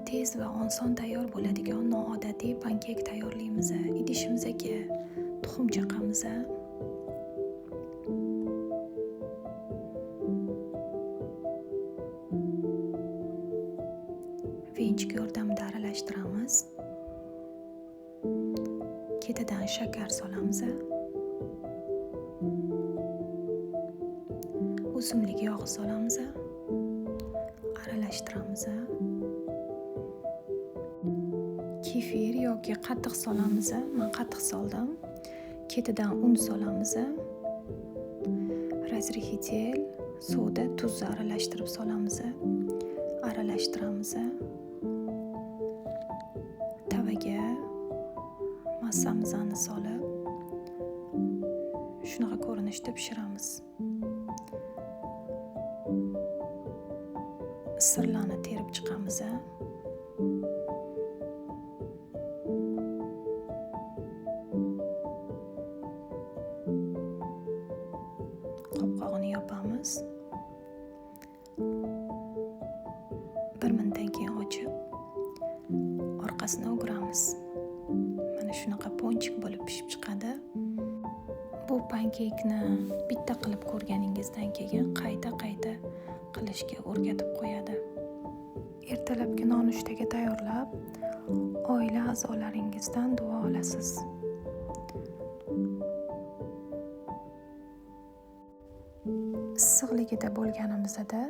Tez va oson tayyor bo'ladigan noodatiy pankeyk tayyorlaymiz. Idishimizga tuxum chaqamiz. Venchik yordamida aralashtiramiz. Ketidan shakar solamiz. O'simlik yog'i solamiz. Aralashtiramiz. Kefir yoki qatiq solamiz. Men qatiq soldim. Ketidan un solamiz. Разрыхлитель, soda, tuzni aralashtirib solamiz. Aralashtiramiz. Tavaga massamizni solib, shunaqa ko'rinishda pishiramiz. Sirlarni terib chiqamiz. Qopqog'ini yopamiz. 1 minutdan keyin ochib, orqasini o'giramiz. Mana shunaqa ponchik bo'lib pishib chiqadi. Bu pankeykni bitta qilib ko'rganingizdan keyin qayta-qayta qilishga o'rgatib qo'yadi. Ertalabki nonushtaga tayyorlab, oila a'zolaringizdan duo olasiz. Issiqligida bo'lganimizda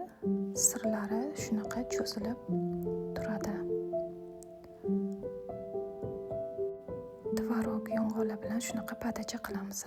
sirlari shunaqa cho'zilib turadi. Tvorog yong'oqlar bilan shunaqa padacha qilamiz.